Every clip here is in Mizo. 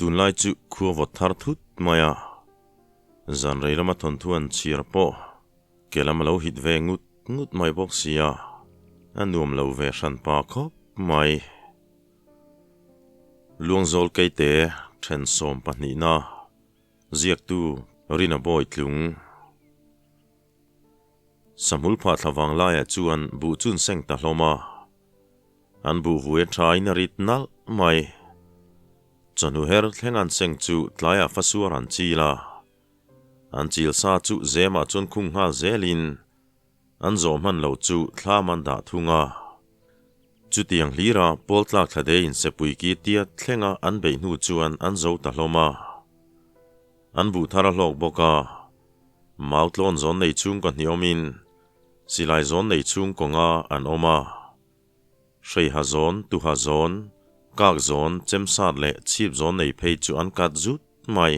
Tunlai chu khua vawt thar thut mai a, zan rei lama thawnthu an chhiar pawh ke lam a lo hit ve ngut ngut mai bawk sia, a nuam lo ve hran pa khawp mai. Luangzawl Keite then 12na ziaktu Rina Bawi tlung. Sahmul phah thla vang laiah chuan buh chun seng ta hlawm a, an buh vui a thain a rit nalh mai. Chawhnu her thleng an seng chu tlaiah fasuar an chil a, an chil sa chu zemah chuan khung nghal zelin an zawh hman lo chu thlam an dah thung a. Chutiang hlira pawl tlak thla deiin sepui ki tia thlenga an beih hnu chuan an zo ta hlawm a. An buh thar a hlawk bawk a, mau tlawn zawn nei chhung ka hniawmin silai zawn nei chhung kawnga an awm a. Hreiha zawn, tuha zawn, kak zawn, chemsat leh chhip zawn nei phei chu an kat zut mai.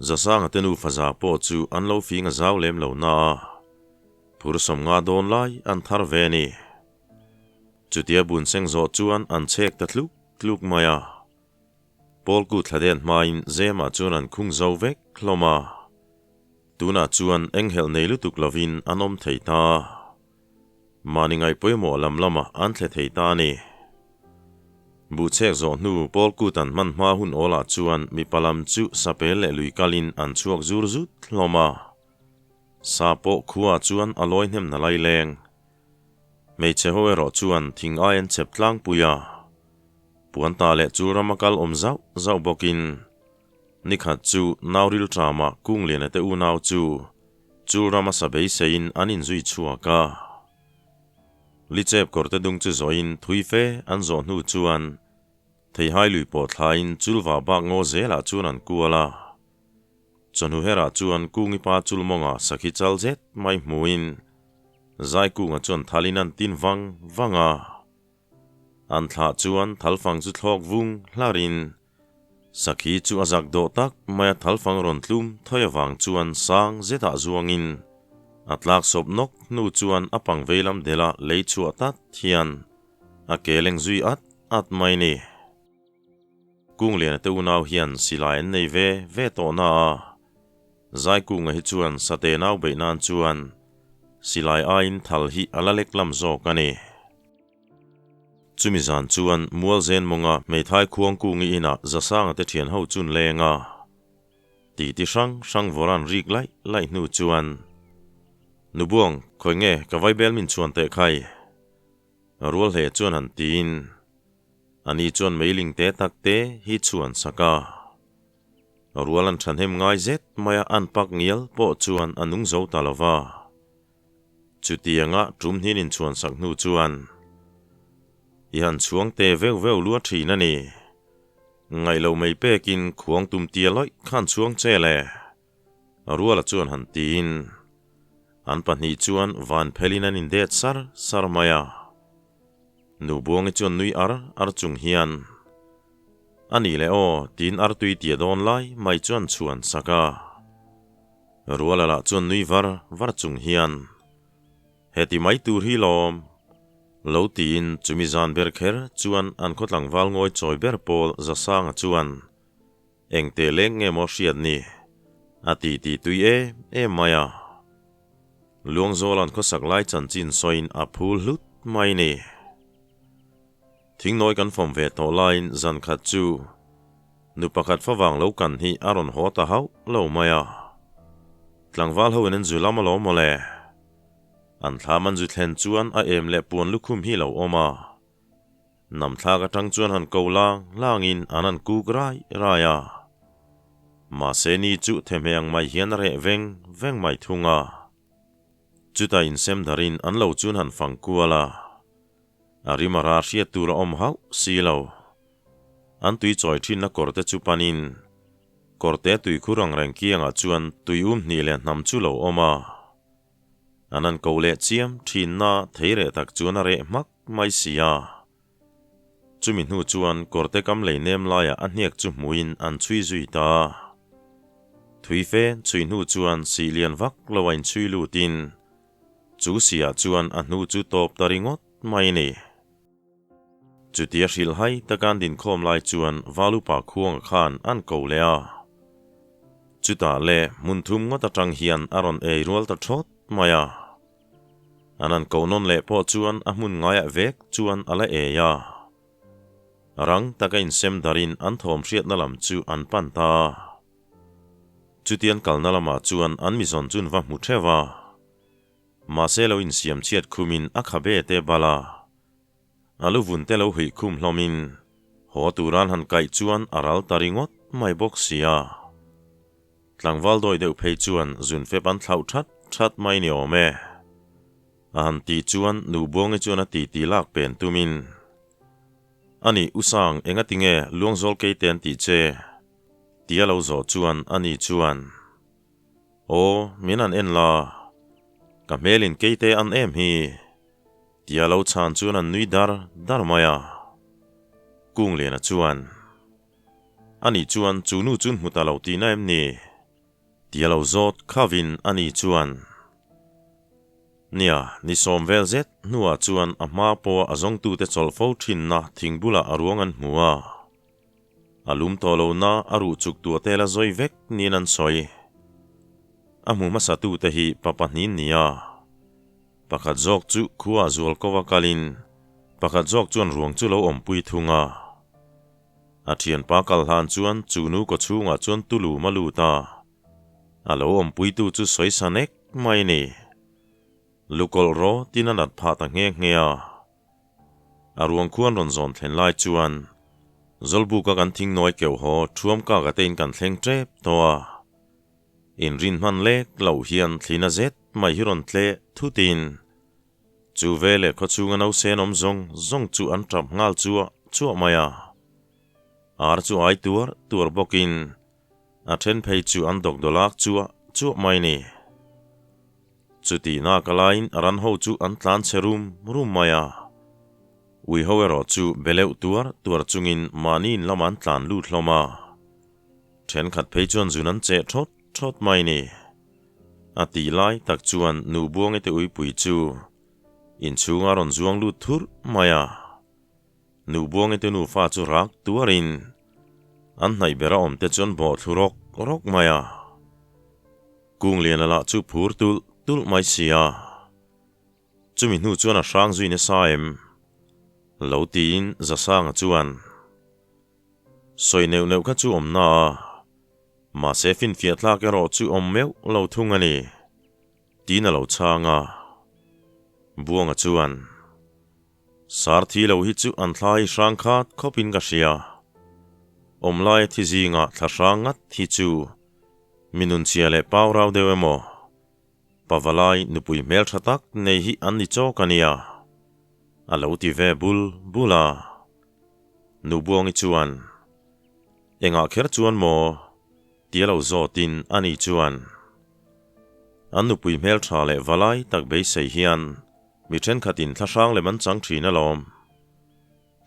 Zasanga te nufa za pawh chu an lo fing a zau lem lo na a, phur 50 dawn lai an thar ve a ni. Chutia bun seng zawh chuan an chhek ta tluk tluk mai a. Paul kut thla den hmain Zemah chuan an khung zo vek hlawm a. Tunah chuan enghelh nei lutuk lovin an awm thei ta. Mahni ngaih pawimawh lam lamah an thle thei ta a ni. Buhchek zawh hnu Paul kut an hman hma hun awlah chuan mipa lam chu sapel leh lui kalin an chhuak zur zut hlawm a. Sa pawh khuaah chuan a lawi hnem na lai leng. Hmeichhe ho erawh chuan thing ai an chep tlangpui a. Puan ta leh chu rama kal awm zauh zauh bawkin nikhat chu Nauril Ṭama Kungliana te unau chu chul rama sa beiseiin an inzui chhuak a. Lichep kawrte dung chu zawhin thui fe an zawh hnu chuan Theihai lui pawh thlain chulva bak ngaw zelah chuan an kual a. Chawhnu herah chuan Kungipa chul mawngah sakhi chal zet mai hmuin Zaikunga chuan thalin an tin vang vang a. An thlah chuan thalfang chu thlawk vung hlarin sakhi chu a zak dawh tak mai a thalfang rawn tlum thawi avang chuan sang zetah zuangin a tlak sawp nawk hnu chuan a pang veilam dela lei chhuah tat hian a ke leng zui at at mai ni. Kungliana te unau hian silai an nei ve ve tawh na a, Zaikunga hi chuan sate nau beih nan chuan silai aiin thal hi a la lek lam zawk a ni. Chumi zan chuan Mualzen mawnga hmeithai khuangkungi inah Zasanga te thian ho chun leng a, titi hrang hrang vawran rik laih laih hnu chuan, Nubuang, khawi nge ka vaibel min chhuan teh khai? Rual hle chuan han tiin, ani chuan meiling te tak te hi chhuan sak a. Rual an thahnem ngai zet mai a an pak ngial pawh chuan a nung zo ta lo va. Chutianga tum hnin inchhuan sak hnu chuan i han chhuang te veuh veuh lua thin a ni. Ngaih lo mai pekin khuang tum tia lawih khan chhuang che le. Ruala chuan han tiin an pahnih chuan van phelin an indet sar sar mai a. Nubuangi chuan nui ar ar chung hian, A nih leh aw, tiin artui tia dawn lai mai chuan chhuan sak a. Ruala lah chuan nui var var chung hian, Heti mai tur hi lawm, lo tiin chumi zan ber kher chuan an khaw tlangval ngawi chawi ber pawl Zasanga chuan, Eng teh leng nge maw hriat ni? a ti tih tui em em mai a. Luangzawla'n khawsak lai chanchin sawiin a phul hlut mai ni. Thingnawi kan fawm ve tawh laiin zan khat chu nu pakhat favang lo kan hi a rawn haw ta hauh lo mai a. Tlangval ho in an zu lam alawm mawle. An thlam an zu thlen chuan a em leh puan lukhum hi lo awm a. Namthlak atang chuan han ko lang langin an han kuk rai rai a. Mahse ni chu thehmeh ang mai hian a reh veng veng mai thung a. Chutah insem darin an lo chun han fang kual a. A rim a ra hriat tur a awm hauh si lo. An tui chawi thinna kawrte chu panin kawrte tuikhur ang reng kiangah chuan tui um hnih leh hnam chu lo awm a. An han ko leh chiam thinna thei reh tak chuan a reh hmak mai si a. Chumi hnu chuan kawrte kam lei nem laiah a hniak chu hmuin an chhui zui ta. Thui fe chhui hnu chuan sih lian vak lo a inchhui lutin chu sihah chuan a hnu chu tawp ta ringawt mai a ni. Chutia hrilhhai taka an dinkhawm lai chuan Valupa khuanga khan an ko leh a. Chutah le hmun thum ngawt atang hian a rawn ei rual ta thawt mai a. An han ko nawn leh pawh chuan a hmun ngaiah vek chuan a la ei a. Rang taka insem darin an thawm hriatna lam chu an pan ta a. Chutian kalna lamah chuan an mizawn chun va hmu theuh a. Mahse lo insiam chhiat khumin a khabe te bal a. A lu vun te lo huih khum hlawmin haw turan han kaih chuan a ral ta ringawt mai bawk si a. Tlangval dawi deuh phei chuan zun fep an thlauh that that mai ni awm e. A han tih chuan Nubuangi chuan a titi lak pen tumin, Ani Usang engatinge Luangzawl keite an tih che? Tia lo zawh chuan ani chuan, Aw, min han en la, ka hmelin keite an em hi. Tia lo chhan chuan an nui dar dar mai a. Kungliana chuan, Ani chuan chu nu chu hmu ta lo tihna em ni? Tia lo zawt khavin ani chuan, Nia, ni sawm vel zet hnuah chuan a hma pawha a zawngtute chawlh fo thinna thing bulah a ruang an hmu a. A lum tawh lohna a ruh chuk tuah te la zawi vek niin an sawi. A hmu hmasatute hi pa pahnih an ni a. Pakhat zawk chu khua zual kova kalin pakhat zawk chuan ruang chu lo awmpui thung a. A thianpa kal hlan chuan chu nu kaw chhungah chuan tulum a lut a. A lo awmpuitu chu sawi sa nek mai a ni. Lukawlh rawh tin a nat phah ta nghe nghe a. A ruang khuan rawn zawn thlen lai chuan Zawlbuka kan thingnawi keuh haw thuam kaka te in kan thleng tep tawh a. Inrin hman lek loh hian thlina zet mai hi rawn tle thutin chu veleh khawchhunga nausen awm zawng zawng chu an tap nghal chuah chuah mai a. Ar chu ai tuar tuar bawkin a then phei chu an dawkdawlak chuah chuah mai ni. Chutihna ka laiin a ran ho chu an tlan chhe rum rum mai a. Ui ho erawh chu beleuh tuar tuar chungin mahni in lamah an tlan lut hlawm a. Thenkhat phei chuan zun an cheh thawt thawt mai ni. A tih lai tak chuan nu Buangi te uipui chu inchhunga rawn zuang lut thurh mai a. Nu Buangi te nufa chu rak tuarin an hnaih bera awm te chu an bawh thlu rawk rawk mai a. Kungliana lah chu phur tulh tulh mai si a. Chumi hnu chuan a hrang zui nasa em? Lo tiin Zasanga chuan. Sawi neuh neuh kha chu awm na a, mahse finfiah tlak erawh chu awm meuh lo thung a ni, tiin a lo chhang a. Buanga chuan, Sar thi lo hi chu an thla hi hrang khat khawpin ka hria. Awm laia thi zingah thla hrang ngat hi chu mi nunchhia leh pau rau deuh emaw, Pavalai nupui hmeltha tak nei hi an ni chawk a nia, a lo ti ve bul bul a. Nubuangi chuan, Engah kher chuan maw? tia lo zawtin ani chuan, An nupui hmeltha leh valai tak beisei hian mi thenkhatin thlahrang lem an chang thin alawm.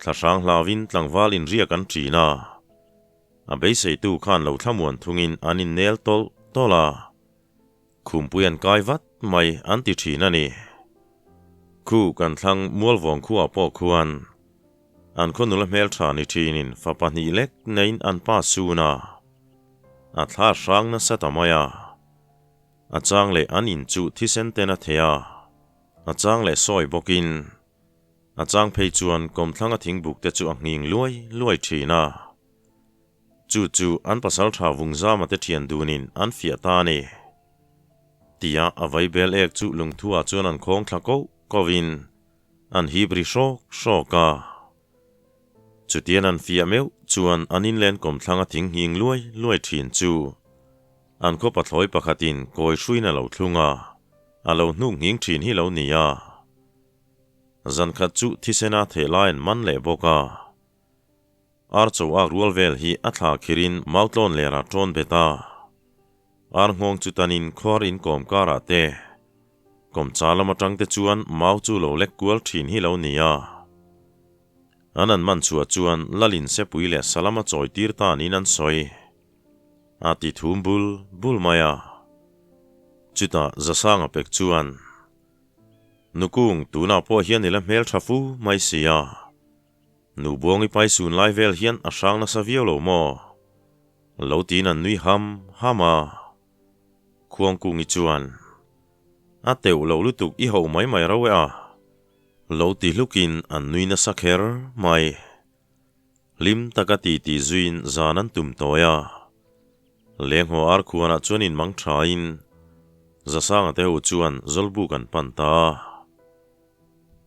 Thlahrang hlauin tlangval inriak an thin a, a beiseitu khan lo thlamuan thungin an innel tawlh tawlh a. Khumpui an kai vat mai an ti thin a ni. Khu kan thlang Mualvawng khuaah pawh khuan an khaw nula hmeltha ni thinin fa pahnih lek neiin an pa sun a, a thla hrang nasa ta mai a. A chang leh an in chu thisen ten a thei a, a chang leh sawi bawkin a chang phei chuan kawmthlang a thingbuk te chu a nghing luai luai thin a. Chu chu an pasal tha Vungzama te thian dunin an fiah ta a ni. Tia a vaibel ek chu lungthuah chuan an khawng thla koh kohin an hip ri hrawk hrawk a. Chutian an fiah meuh chuan an inlen kawmthlang a thing nghing luai luai thin chu an khaw pathlawi pakhatin kawi hruiin a lo thlung a, a lo hnuk nghing thin hi lo ni a. Zankhat chu thisena theh lai an man leh bawk a. Ar cho ak rual vel hi a thla khirin mautlawn lerah ṭawn bet a. Ar nghawng chu tanin khuar in kawm karah te, kawmcha lam aṭang te chuan mau chu lo lek kual ṭhin hi lo ni a. An an man chhuah chuan Lalin sepui leh Salama chawi tir ta niin an sawi. A ti thum bul bul mai a. Chutah Zasanga pek chuan, Nukung, tunah pawh hian i la hmelṭha fu mai si a. Nubuangi pai sun lai vel hian a hrang nasa viau lo maw? Lo tiin an nui ham ham a. Khuangkungi chuan, A teuh lo lutuk i ho mai mai rauh e a. Lo ti hlukin an nui nasa kher mai. Hlim taka titi zuiin zan an tum tawi a. Lenghaw ar khuanah chuan inmang thain Zasanga te ho chuan Zawlbuk an pan ta a.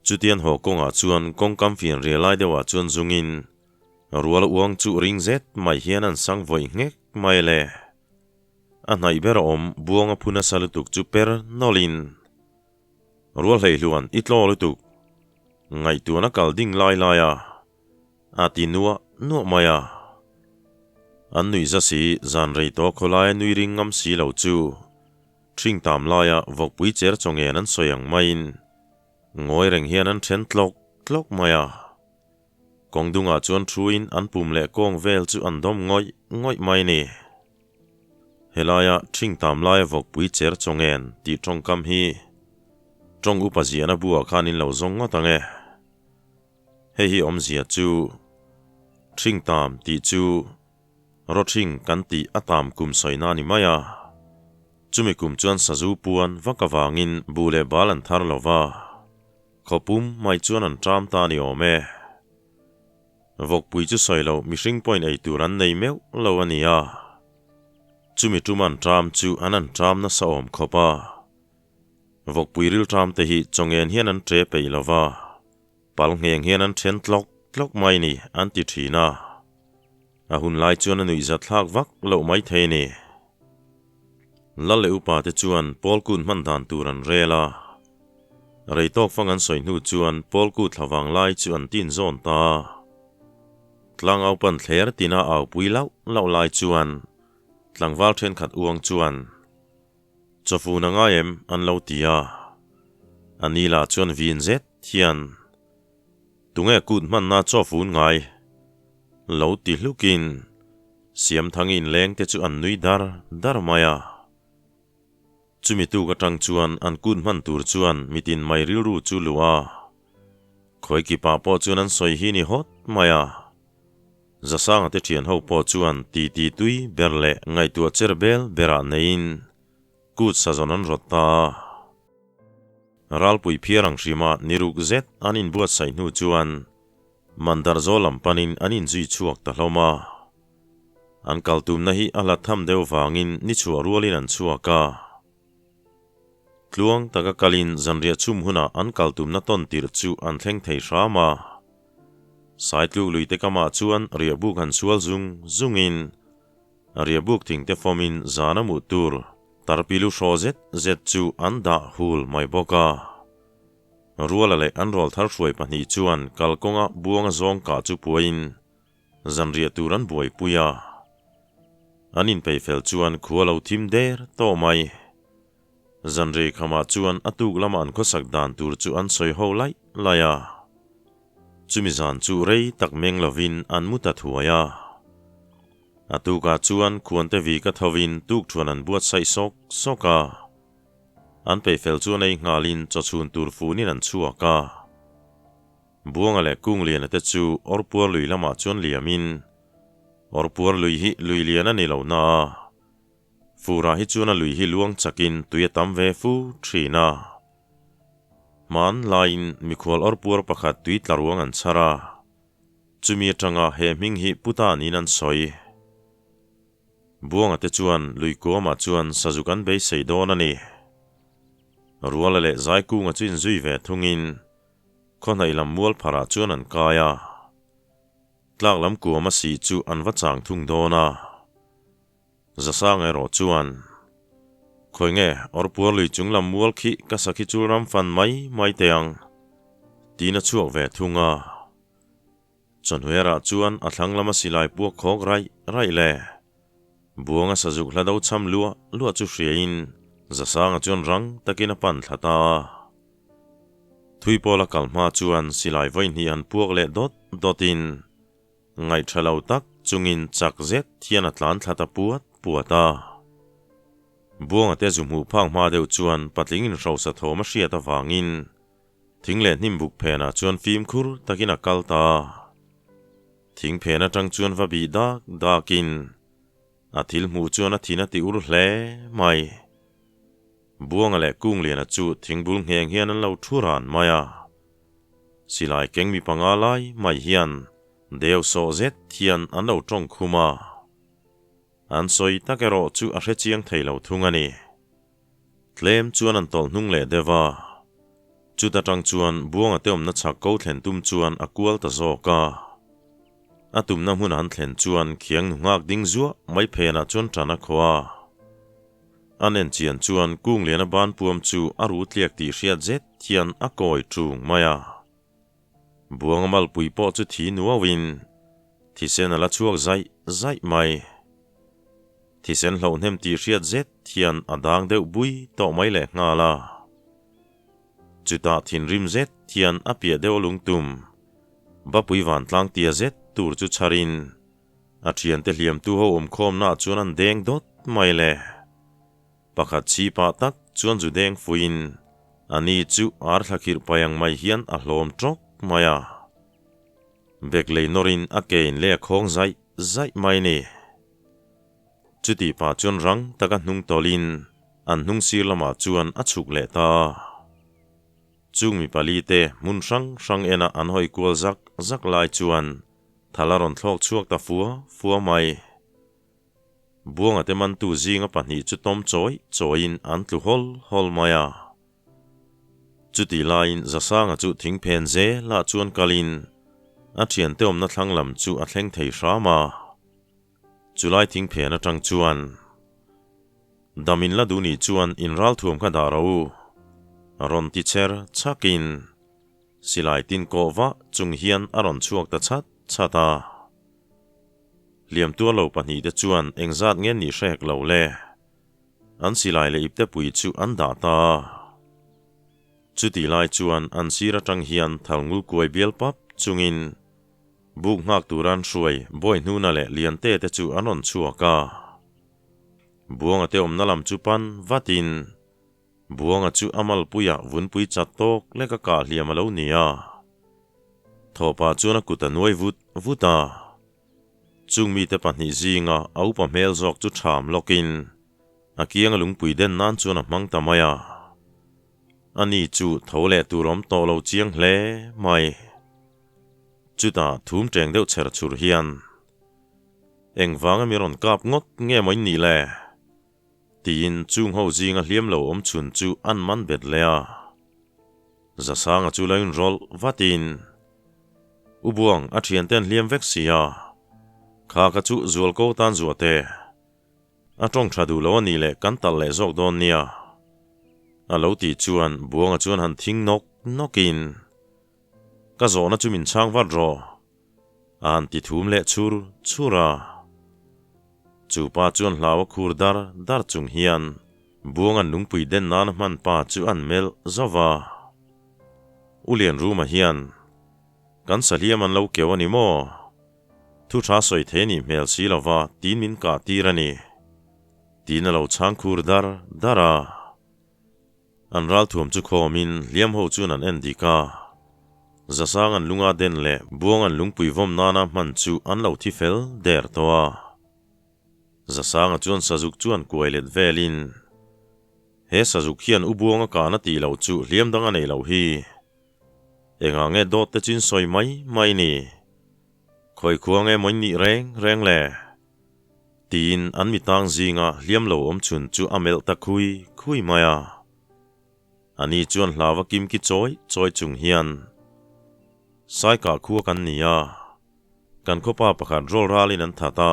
Chutian haw kawngah chuan kawngkam fian rial lai deuhah chuan zungin rual uang chu ring zet mai hian an sang vawih nghek mai le. A hnaih ber a awm buanga phu nasa lutuk chu per nawlhin rual hleihluan i tlaw lutuk ngaihtuahna kal ding lai lai a a ti nuah nuah mai a. An nuihza si zan rei tawh khawlaia nui ring ngam si lo chu Ṭhing tam laia vawkpui cher chaw ngen an sawi ang maiin ngawi reng hian an ṭhen tlawk tlawk mai a. Kawng dungah chuan ṭhuin an pum leh kawng vel chu an dawm ngawih ngawih mai ni. Helaia ṭhing tam laia vawkpui cher chaw ngen tih ṭawngkam hi ṭawng upa ziahna buah khan in lo zawng ngawt ang e. Hei hi awmzia chu ṭhing tam tih chu Rawṭhing kan tih a tam kum sawina a ni mai a. Chumi kum chuan sazu puan vak avangin bu leh bal an thar lo va, khawpum mai chuan an ṭam ta a ni awm e. Vawkpui chu sawi lo mihring pawhin ei tur an nei meuh lo a ni a. Chumi ṭum an ṭam chu an an ṭam nasa awm khawp a. Vawkpui rilṭam te hi chawngen hian an ṭe peih lo va. Pal ngheng hian an then tlawk tlawk mai ni an ti thin a, a hun lai chuan a nuihzat thlak vak loh mai thei ni. Lal leh upa te chuan Paul kut hman dan tur an rel a, rei tawk fang an sawi hnu chuan Paul kut thla vang lai chu an tin zawn ta a. Tlangau pan thler tina au pui lauh lauh lai chuan tlangval thenkhat uang chuan, Chawfun a ngai em? an lo ti a. A ni lah chuan vin zet hian, Tunge kut hmanna chawfun ngai? lo ti hlukin Siamthangi inleng te chu an nui dar dar mai a. Chumi tuk atang chuan an kut hman tur chuan mitin mai rilru chu luh a. Khawi kipah pawh chuan an sawi hi ni hawt mai a. Zasanga te thian ho pawh chuan titi tui ber leh ngaihtuah cher bel berah neiin kut sazawn an rawt ta a. Ralpui phiar ang hrima ni ruk zet an inbuatsaih hnu chuan Mandarzaw lam panin an inzui chhuak ta hlawm a. An kal tumna hi a hlat tham deuh vangin ni chhuah rualin an chhuak a. Tluang taka kalin zanriah chhum hunah an kal tumna tawn tirh chu an thleng thei hram a. Saitluk luite kamah chuan riahbuk han sual zung zungin riahbuk thingte fawmin zan a muh tur tarpilu hraw zet zet chu an dah hul mai bawk a. Ruala leh an rawlthar hruai pahnih chuan kalkawnga buanga zawng kah chu puaiin zanriah tur an buaipui a. An inpeih fel chuan khua lo thim der tawh mai. Zanrei khamah chuan a tuk lama an khawsak dan tur chu an sawi ho laih laih a. Chumi zan chu rei tak meng lovin an mu ta thuai a. A tukah chuan khuante vi ka thovin tukthuan an buatsaih sawk sawk a. An peih fel chuan ei nghalin chawchhun tur funin an chhuak a. Buanga leh Kungliana te chu Awrpuar lui lamah chuan liamin, Awrpuar lui hi lui lian a ni lo na a, Furah hi chuan a lui hi luang chakin tui a tam ve fu thin a. Hman laiin mikhual awrpuar pakhat tui tla ruang an chhar a, chumi atanga he hming hi puta niin an sawi. Buanga te chuan lui kuamah chuan sazuk an beisei dawn a ni. Ruala leh Zaikunga chu inzui ve thungin khawhnaih lam mual pharah chuan an kai a. Tlak lam kuam a sih chu an va chang thung dawn a. Zasang erawh chuan, Khawi nge, awrpuar lui chung lam mual khi ka sakhi chul ram fan mai mai teh ang, tiin a chhuak ve thung a. Chawhnuerah chuan a thlang lama silai puak khawk raih raih le. Buanga sazuk hla do cham luah luah chu hriain Zasanga chuan rang takin a pan thla ta a. Thui pawla kal hma chuan silai vawihnih an puak leh dawt dawtin Ngaihṭha lo tak chungin chak zet hian a tlan thla ta puat puat a. Buanga te zu hmuh phak hma deuh chuan patling inhrosa thawm a hriat avangin thing leh hnim buk phenah chuan fimkhur takin a kal ta. Thing phen atang chuan va bih dak dakin a thil hmuh chuan a thin a ti ur hle mai. Buanga leh Kungliana chu thingbul ngheng hian an lo thu ran mai a. Silai keng mi panga lai mai hian deu sawh zet hian an lo tawng khum a. An sawi tak erawh chu a hre chiang thei lo thung a ni. Tlem chuan an tawlh hnung leh deuh a. Chuta tang chuan Buanga te awmna chhak ko thlen tum chuan a kual ta zawk a. A tumna hmun an thlen chuan khiang nu nghak ding zuah mai phenah chuan tan a khaw a. An en chian chuan Kungliana ban puam chu a ru tliak tih hriat zet hian a kawi ṭung mai a. Buanga malpui pawh chu thi nuauin thisen a la chhuak zaih zaih mai. Thisen hlauhnem tih hriat zet hian a dang deuh bui tawh mai leh nghal a. Chutah thinrim zet hian a piah deuh a lungtum Bapui vantlang tia zet tur chu chharin a thiante hliamtu ho awmkhawmna ah chuan an deng dawt mai le. Pakhat chhi pah tak chuan zu deng fuiin a ni chu ar thla khirh pai ang mai hian a hlawm tawk mai a. Bek lei nawrin a kein leh a khawng zaih zaih mai ni. Chutih pah chuan rang taka hnung tawlhin an hnung sir lamah chuan a chhuk leh ta a. Chung mi pali te hmun hrang hrang ena an hawi kual zak zak lai chuan thal a rawn thlawk chhuak ta fua fua mai. Buanga te mantu zinga pahnih chu tawm chawi chawiin an tlu hawl hawl mai a. Chutih laiin Zasanga chu thingphen zelah chuan kalin a thiante awmna thlang lam chu a thleng thei hram a. Chulai thingphen atang chuan dam in la duh nih chuan in ralthuam kha dah rawh u, rawn ti cher chhakin silai tin kawh vah chung hian a rawn chhuak ta chhat chhat a. Hliam tuar lo pahnihte chuan engzat nge nih hrek lo le? An silai leh ipte pui chu an dah ta a. Chutih lai chuan an sir atang hian thalngul kuai bial pap chungin buk nghak tura an hruai Bawihnuna leh Liante te chu an rawn chhuak a. Buanga te awmna lam chu pan vatin Buanga chu a malpuiah vunpui chat tawk lek a kah hliam a lo ni a. Thawhpah chuan a kut a nuai vut vut a. Chung mite pahnih zinga a upa hmel zawk chu ṭham lawkin a kianga lungpui den nan chuan a hmang ta mai a. Ani chu tho leh tur awm tawh lo chiang hle mai. Chutah thum ṭeng deuh chher chhur hian, Engvanga mi rawn kap ngawt nge maw in nih le? Tiin chung ho zinga hliam lo awm chhun chu an man bet leh a. Zasanga chu lo inrawlh vatin, U Buang, a thiante an hliam vek si a, kha kha chu zual ko tan zuah teh. A tawng tha duh lo a nih leh kan talh leh zawk dawn nia. A lo tih chuan Buanga chuan han thing nawk nawkin, Ka zawhna chu min chhang vat rawh. A han ti thum leh chhur chhur a. Chu pa chuan hlau a khur dar dar chung hian Buanga'n lungpui den nana hman pa chu an melh zauh va. U Lianruma hian, Kan sahliam an lo keu a ni maw? Thu tha sawi thei a nih hmel si lo va tiin min kah tir a ni. Tiin a lo chhang khur dar dar a. An ralthuam chu khawmin hliam ho chuan an en dik a. Zasang an lunga den leh buang an lungpui vawm nana hman chu an lo thi fel der tawh a. Zasanga chuan sazuk chuan kuai let velin, He sazuk hian u buanga kahna tih loh chu hliam dang a nei loh hi. Engah nge dawt te chin sawi mai mai ni? Khawi khua nge maw in nih reng reng le? Tiin an mitang zinga hliam lo awm chhun chu a melh ta khui khui mai a. Ani chuan hlau a kimki chawi chawi chung hian, Saikah khua kan ni a, kan khawpa pakhat rawl ralin an that a.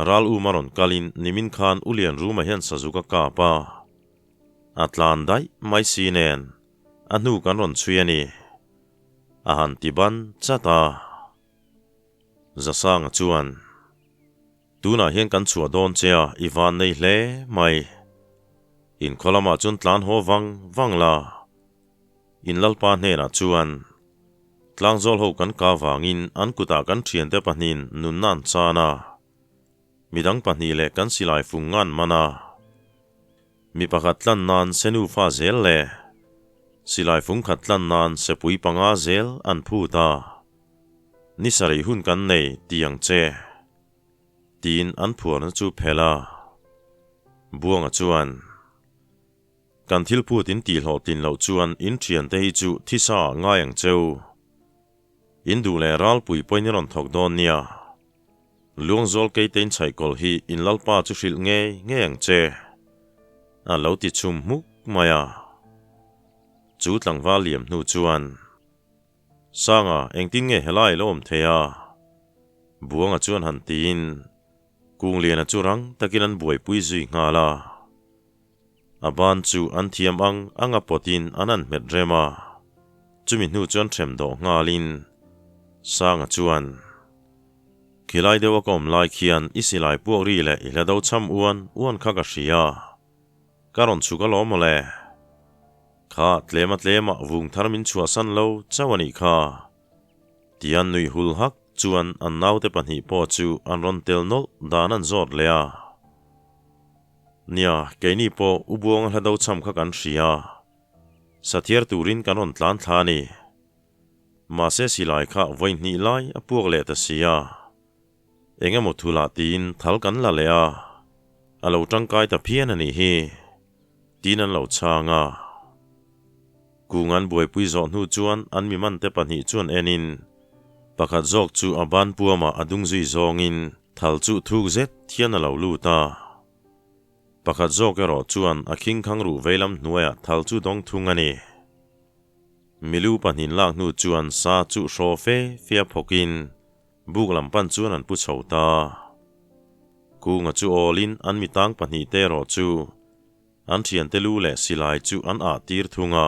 Ral um a rawn kalin nimin khan U Lian Ruma hian sazuk a kap a. A tlan daih mai si nen a hnu kan rawn chhui a ni. A han ti ban chat a. Zasanga chuan, Tunah hian kan chhuah dawn che a, i van nei hle mai. Inkhaw lamah chuan tlan haw vang vang la. In lalpa hnenah chuan, Tlangzawl ho kan ka vangin an kutah kan thiante pahnihin nunna an chan a. Midang pahnih leh kan silai fung ngan man a. Mi pakhat tlan nan senu fa zel leh silai fung khat tlan nan sepui panga zel an phut a. Ni sarih hun kan nei ti ang che. Tiin an phuarna chu phelh a. Buanga chuan, Kan thil phut in tih hlawhtlin loh chuan in thiante hi chu thisa ah ngai ang cheu. In duh leh ralpui pawhin i rawn thawk dawn nia. Luangzawl keite in chhaihkawlh hi in lalpa chu hrilh ngei ngei ang che. A lo ti chhum hmuk mai a. Chu tlangval liam hnu chuan, Sanga, engtin nge helai lo awm thei a? Buanga chuan han tiin, Kungliana chu rang takin an buaipui zui nghal a. A ban chu an thiam ang ang a pawtin an han hmet rem a, chumi hnu chuan hrem dawh nghalin Sanga chuan, Khilai deuh a ka awm lai khian i silai puak ri leh i hla do cham uan uan kha ka hria, ka rawn chhuk alawm mawle. Kha tlema tlema vung thar min chhuahsan lo chauh a nih kha, tia nui hul hak chuan an naute pahnih pawh chu an rawn tel nawlh dan an zawt leh a. Nia, keini pawh U Buanga hla do cham kha kan hria. Sathiar turin kan rawn tlan thla a ni. Mahse silai kha vawi hnih lai a puak leh ta si a. Eng emaw thu lah tiin thal kan la leh a, a lo tangkai ta phian a nih hi, tiin an lo chhang a. Kung an buaipui zawh hnu chuan an mi mante pahnih chuan enin pakhat zawk chu a ban puamah a dung zui zawngin thal chu thuk zet hian a lo lut a. Pakhat zawk erawh chuan a khingkhang ruh veilam hnuaiah thal chu dawng thung a ni. Milu pahnin lak hnu chuan sa chu hraw fe fe a phawkin buk lam pan chuan an pu chho ta. Kunga chu awlin an mitang pahnihte erawh chu An thiante lu leh silai chu an ah tir thung a.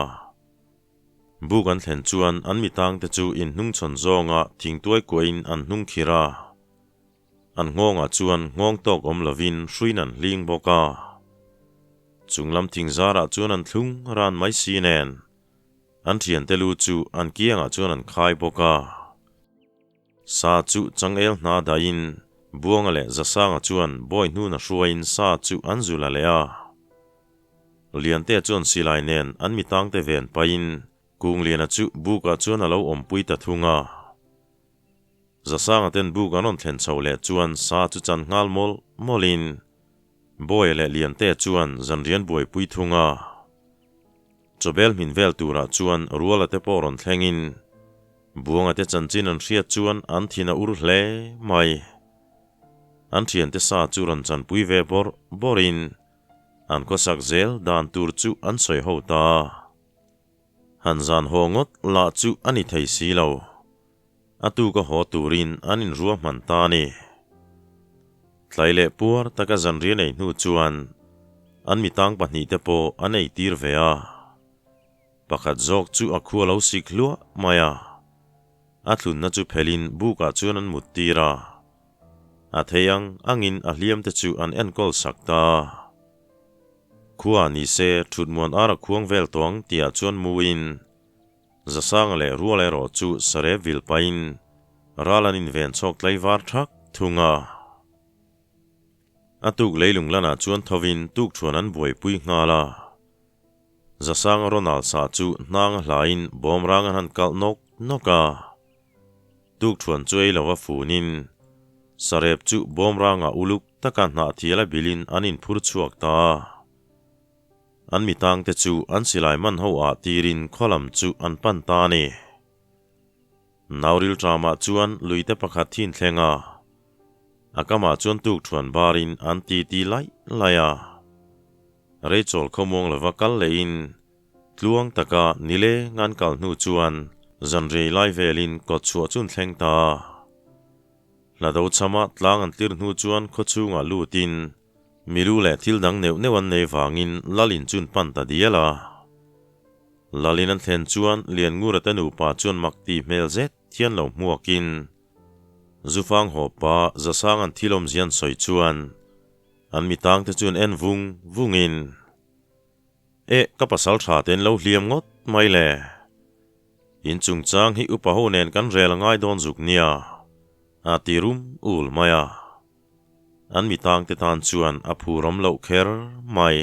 Buk an thlen chuan an mitangte chu inhnungchhawn zawnga thingtuai kuahin an hnung khir a. An nghawngah chuan nghawng tawk awm lovin hruin an hling bawk a. Chunglam thingzarah chuan an thlung ran mai si nen an thiante lu chu an kiangah chuan an khai bawk a. Sa chu changel hna dahin Buanga leh Zasanga chuan bawi hnuna hruaiin sa chu an zu la leh a. Liantea chuan silai nen an mitangte ven pahin Kungliana chu bukah chuan a lo awmpui ta thung a. Zasanga ten buk an rawn thlen chho leh chuan sa chu chan nghal mawlh mawlhin Bawia leh Liantea chuan zanrian buaipui thung a. Chawbel hmin vel turah chuan Ruala te pawh rawn thlengin Buanga te chanchin an hriat chuan an thin a ur hle mai. An thiante sa chu rawn chanpui ve bawrh bawrhin an khawsak zel dan tur chu an sawi ho ta. Han zan haw ngawt lah chu a ni thei si lo. A tuka haw turin an inrua hman ta a ni. Tlai leh puar taka zanriah nei hnu chuan an mitang pahnihte pawh an eitir ve a. Pakhat zawk chu a khua lo sik hluah mai a, a thlunna chu phelhin bukah chuan an mut tir a. A thei ang angin a hliamte chu an enkawl sak ta a. Khua ni se thutmuan ar a khuang vel tawh ang tihah chuan muin Zasanga leh Ruala erawh chu sarep vil pahin ral an inven chhawk tlaivar thak thung a. A tuk leilung lanah chuan thovin tukthuan an buaipui nghal a. Zasanga Ronald sa chu hnang a hlain bawmrang an han kalh nawk nawk a. Tukthuan chu ei lova funin sarep chu bawmrangah uluk taka hnahthial a bilin an inphur chhuak ta a. An mitangte chu an silai man ho ah tirin khaw lam chu an pan ta a ni. Nauril tramah chuan luite pakhat thin thleng a, a kamah chuan tukthuan barin an titi laih laih a. Rachel khawmuang lova kal lehin tluang taka nileng an kal hnu chuan zanrei lai velin kawt chhuah chu an thleng ta a. Hlado chama tlang an tlir hnu chuan khawchhungah lutin milu leh thil dang neuh neuh an nei vangin Lalin chu an pan ta dial a. Lalin an thlen chuan Lianngura te nupa chuan mak ti hmel zet hian lo hmuakin Zufang hawpa Zasang an thil awmzia an sawi chuan An mitangte chuan en vung vungin, Eh, ka pasal tha te an lo hliam ngawt mai le. In chungchang hi upa ho nen kan rel a ngai dawn zuk nia, a ti rum ul mai a. An mitangte tan chuan a phurawm loh kher mai.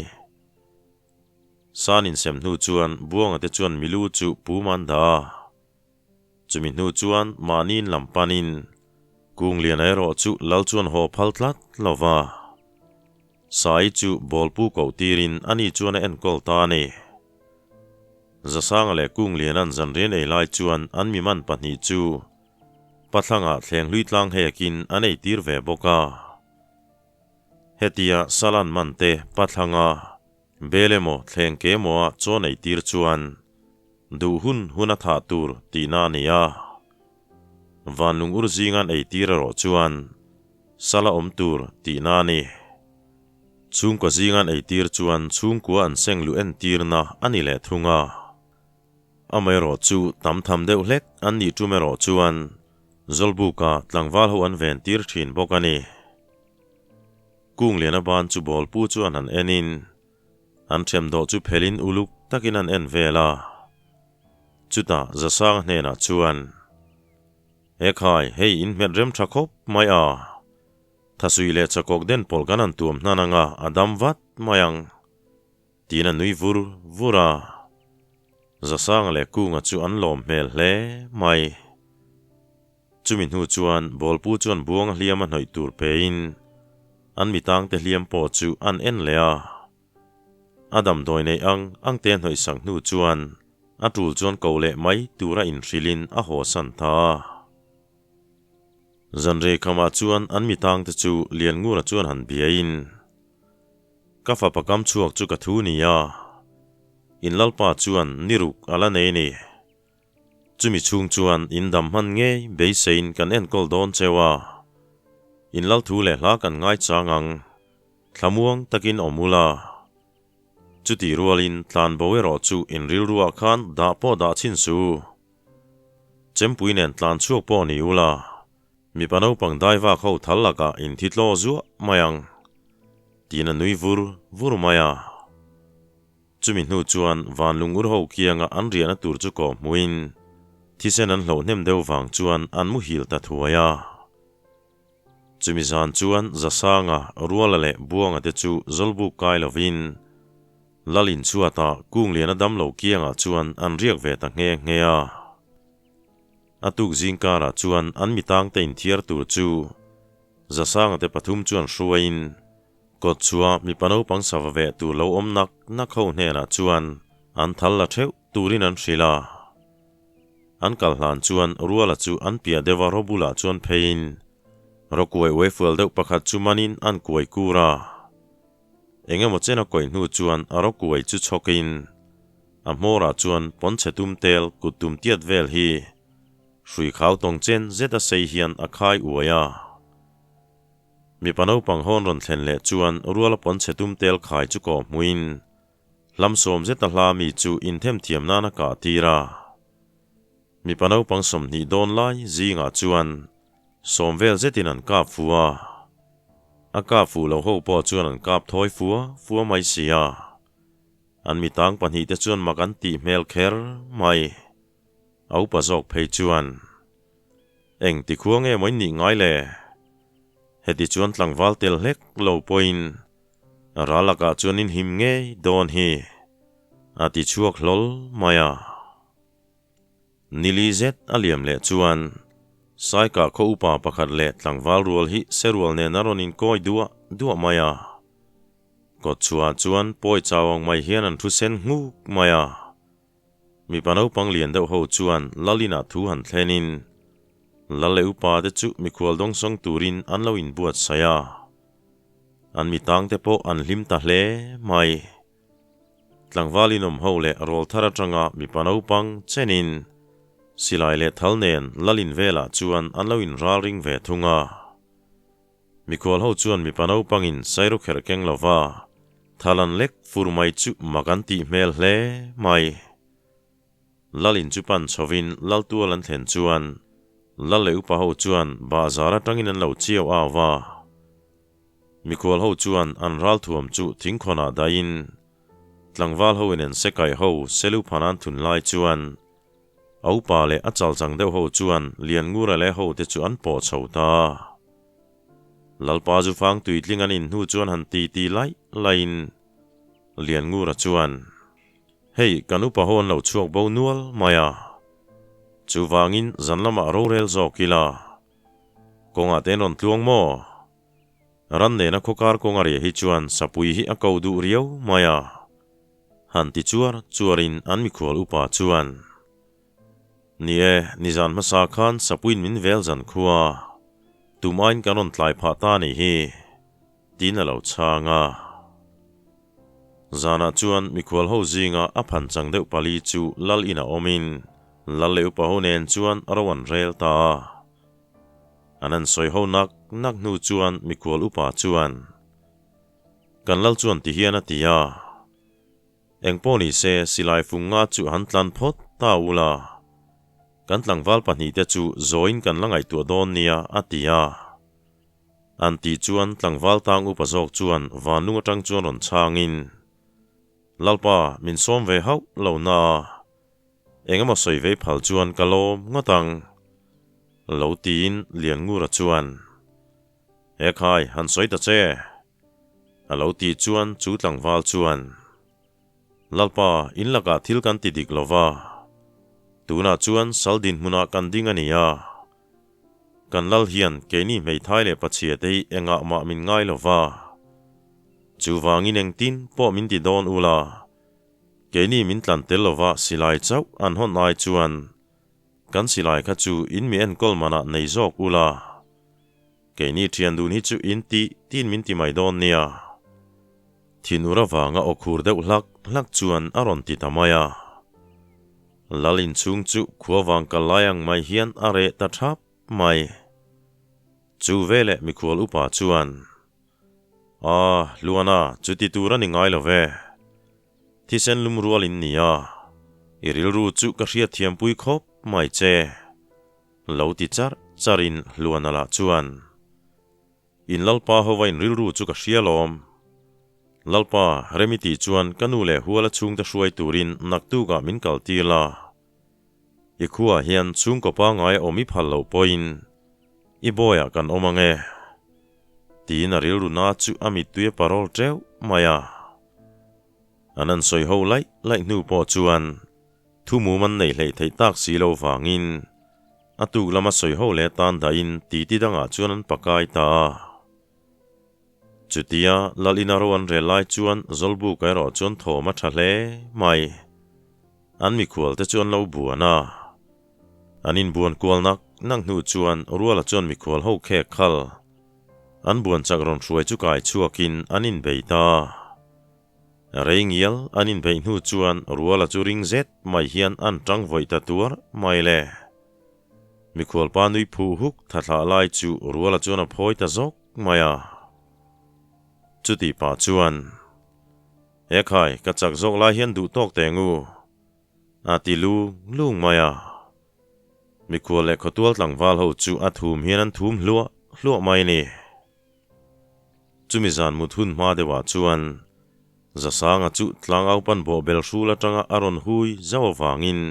San insem hnu chuan Buanga te chuan milu chu pum an dah a. Chumi hnu chuan mahni in lam panin Kungliana erawh chu lal chuan haw phal tlat lo va. Sai chu bawlpu koh tirin ani chuan a enkawl ta a ni. Zasanga leh Kungliana'n zanrian ei lai chuan an miman pahnih chu pathlangah thleng hlui tlang hekin an ei tir ve bawk a. Hetia Salan man te pathlanga bel emaw thleng ke emaw a chaw nei tir chuan duh hun hun a thah tur tihna a ni a. Vanlung ur zingan ei tir erawh chuan sala awm tur tihna a ni. Chhungkua zingan ei tir chuan chhungkua an seng luh entirna a ni leh thung a. Amaherawh chu tam tham deuh hlek an nih tum erawh chuan Zawlbuka tlangval ho an ven tir thin bawk a ni. Kungliana ban chu bawlpu chuan han enin an themdawh chu phelin uluk takin an en vel a. Chutah Zasanga hnenah chuan, Ekhai, hei in hmet rem tha khawp mai a. Thasuih leh chakawk den pawlh kan han tuam hnan anga a dam vat mai ang. Tiin a nui vur vur a. Zasanga leh Kunga chu an lawm hmel hle mai. Chumi hnu chuan Bawlpu chuan buanga hliam a hnawih tur pein an mitangte hliam pawh chu an en leh a. A damdawi neih ang ang te hnawih sak hnu chuan a tul chuan ko leh mai tura inhrilhin a hawsan ta a. Zanrei khamah chuan an mitangte chu Lianngura chuan han biain, Ka fapa kam chhuak chu ka thu ni a, in lalpa chuan ni ruk a la nei ni. Chumi chhung chuan in dam hman ngei beiseiin kan enkawl dawn cheu a, in lal thu leh hla kan ngaichang ang, thlamuang takin awm ula. Chutih rualin tlan bo erawh chu in rilruah khan dah pawh dah chhin su. Chempui nen tlan chhuak pawh ni ula, mipa naupang daivak ho thal lakah in thi tlaw zuah mai ang, tiin a nui vur vur mai a. Chumi hnu chuan van lungur ho kianga an riahna tur chu kawh hmuin thisen an hloh hnem deuh vang chuan an muhil ta thuai a. Chumi zan chuan Zasanga, Ruala leh Buanga te chu Zawlbuk kai lovin Lalin chhuata Kungliana damlo kiangah chuan an riak ve ta nghe nghe a. A tuk zingkarah chuan an mitangte inthiar tur chu Zasanga te pathum chuan hruaiin Kawt chua mipa naupang sava veh tur lo awm nak nak ho hnenah chuan an thal la theuh turin an hrilh a. An kal hlan chuan Ruala chu an piah deuh a raw bulah chuan pheiin raw kuai uai fual deuh pakhat chu manin an kuai kur a. Eng emaw chen a kawih hnu chuan a raw kuai chu chhawkin a hmawrah chuan pawnchhe tum tel kut tum tiat vel hi hrui khau tawng chen zet a sei hian a khai uai a. Mipa naupang hawn rawn thlen leh chuan ruala pawnchhe tum tel khai chu kawh hmuin hlam sawm zeta hla mi chu inthemthiam nan a kah tir a. Mipa naupang 20 dawn lai zingah chuan sawm vel zetin an kap fu a. A kap fuh lo ho pawh chuan an kap thawi fua fua mai si a. An mitang pahnih te chuan mak an tih hmel kher mai. A upa zawk phei chuan. Eng ti khua nge maw in nih ngai le? Heti chuan tlangval tel hlek lo pawhin ral lakah chuan in him ngei dawn hi a ti chhuak hlawl mai a. Nili zet a liam leh chuan Saikah khaw upa pakhat leh tlangval rual hi serual nen a rawn inkawi duah duah mai a. Kawtchhuah chuan pawi chau ang mai hian an thu sen nghuk mai a. Mipa naupang lian deuh ho chuan Lalina thu han thlenin Lal leh upa te chu mikhual dawngsawng turin an lo inbuatsaih a. An mitangte pawh an hlim ta hle mai. Tlangval inawm ho leh rawl thar atanga mipa naupang chenin silai leh thal nen Lalin velah chuan an lo inralring ve thung a. Mikhual ho chuan mipa naupangin sairu kherh keng lova thal an lek fur mai chu mak an tih hmel hle mai. Lalin chu pan chhovin lal tual an thlen chuan lal leh upa ho chuan bahzar atangin an lo chiau au va. Mikhual ho chuan an ralthuam chu thingkhawnah dahin tlangval ho in an sekai ho selu phan an thun lai chuan A upa leh a chalchang deuh ho chuan Lianngura leh ho te chu an pawh chho ta. Lalpa zu fang tuitling an in hnu chuan han ti ti laih laihin Lianngura chuan, Hei, kan upa ho an lo chhuak bo nual mai a. Chuvangin zan lamah rorel zawk ila. Kawngah te an rawn tluang maw? Ran nena khawkar kawng a riah hi chuan sapui hi a ko duh riau mai a. Han ti chuar chuarin an mikhual upa chuan, Ni e, nizan hmasa khan sapuiin min vel zan khua. Tum aiin kan rawn tlai phah ta a nih hi, tiin a lo chhang a. Zanah chuan mikhual ho zinga a phan chang deuh pali chu lal inah awmin lal leh upa ho nen chuan ro an rel ta a. An han sawi ho nak nak hnu chuan mikhual upa chuan, Kan lal chuan ti hian a ti a, Engpawh ni se silai fung nga chu han tlan phawt ta ula, kan tlangval pahnihte chu zawiin kan la ngaihtuah dawn nia a ti a. An tih chuan tlangval tang upa zawk chuan vanlung atang chuan rawn chhangin, Lalpa, min sawm ve hauh lo na a, engemaw sawi vei phal chuan ka lawm ngawt ang, lo tiin Lianngura chuan, He khai, han sawi ta che, a lo tih chuan chu tlangval chuan, Lalpa, in lakah thil kan ti dik lo va, tunah chuan sal dinhmunah kan ding a ni a, Kan lal hian keini hmeithai leh pachhia te hi engah mah min ngai lo va. Chuvangin engtin pawh min ti dawn ula, keini min tlan tel lo va silai chauh an hawn ai chuan kan silai kha chu in mi enkawl manah nei zawk ula, keini thian dun hi chu in tih tin min ti mai dawn nia. Thinur avanga aw khur deuh hlak hlak chuan a rawn ti ta mai a. Lal inchhung chu khua vang kal lai ang mai hian a reh ta thap mai. Chu veleh mikhual upa chuan, A, Luana, chuti tur a ni ngai lo ve. Thisen lum rual in ni a, i rilru chu ka hriatthiampui khawp mai che. Lo ti charh charhin Luana lah chuan, In Lalpa hova in rilru chu ka hria lawm. Lalpa, rem i tih chuan ka nu leh Huala chhungte hruai turin naktukah min kal tir la. I khuaah hian chhungkaw pangngai a awm i phal loh pawhin i bawiah kan awm ang e. Tiin a rilru na chu a mittui a parawl teuh mai a. An han sawi ho laih laih hnu pawh chuan Thu mum an nei hleih theih tak si lo vangin a tuk lama sawi ho leh tan dahin titi dangah chuan an pakai ta a. Chutia Lalina ro an rel lai chuan Zawlbuka erawh chuan thawm a tha hle mai. An mikhual te chu an lo buan a. An inbuan kual nak nak hnu chuan Ruala chuan mikhual ho khek khal. An buan chak rawn hruai chu kai chhuakin an inbei ta a. Rei ngial an inbeih hnu chuan Ruala chu ring zet mai hian an tang vawih ta tuar mai le. Mikhualpa nui phuh huk tha thlah lai chu Ruala chuan a phawi ta zawk mai a. Chutih pah chuan, He khai, ka chak zawk lai hian duh tawk teh ngu, a ti lung lung mai a. Mikhual leh khawtual tlangval ho chu a thum hian an thum hluah hluah mai ni. Chumi zan mut hun hma deuhah chuan Zasanga chu tlangau pan bawhbel hrul atanga a rawn hui zauh avangin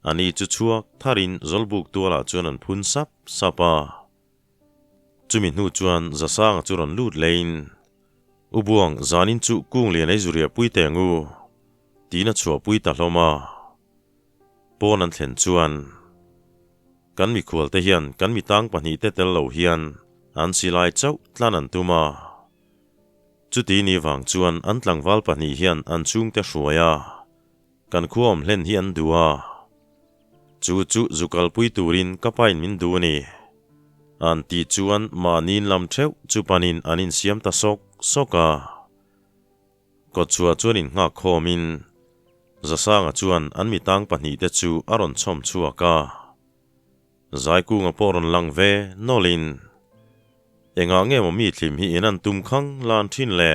a ni chu chhuak tharin Zawlbuk tualah chuan an phun sap sap a. Chumi hnu chuan Zasanga chu rawn lut leiin, U Buang, zanin chu kung lian ei zu riahpui teh ang u, tiin a chhuahpui ta hlawm a. Pawn an thlen chuan kan mikhual te hian kan mitang pahnihte tel lo hian an silai chauh tlan an tum a. Chuti ni vang chuan an tlangval pahnih hian an chhungte hruai a, kan khua awm hlen hi an duh a. Chu chu zu kalpui turin ka pain min duh a ni. An tih chuan mahniin lam theuh chu panin an insiam ta sawk sawk a. Kawtchhuah chuan innghak khawmin Zasanga chuan an mitang pahnihte chu a rawn chhawm chhuak a. Zaikunga pawh rawn lang ve nawlhin, Engah nge maw mi thlim hi in an tum khang lan thin le?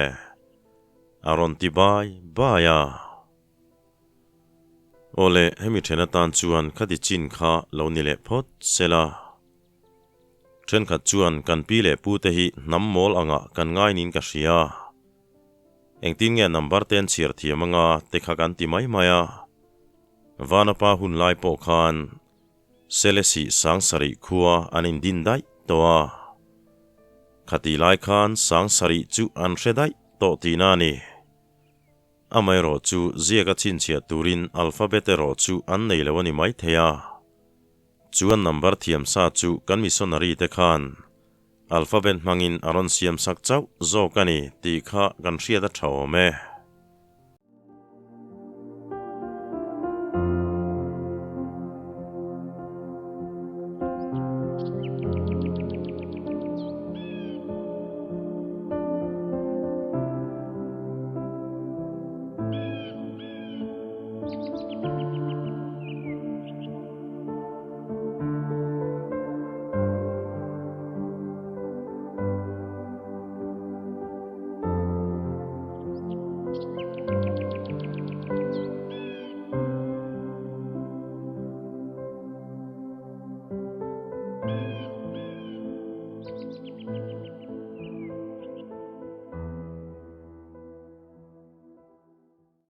a rawn ti bai bai a. Awle, hemi then atan chuan khati chin kha lo ni leh phawt sela. Thenkhat chuan kan pi leh pute hi hnam mawl angah kan ngai niin ka hria. Engtin nge number te an chhiar thiam anga te kha kan ti mai mai a. Vanapa hun lai pawh khan Selesih Sangsarih khua an indin daih tawh a. Khatih lai khan Sangsarih chu an hre daih tawh tihna a ni. Amaherawh chu ziaka chhinchhiah turin alphabet erawh chu an nei lo a ni maithei a. Chuan number thiam sa chu kan missionary te khan alphabet hmangin a rawn siam sak chauh zawk a ni tih kha kan hriat a tha awm e.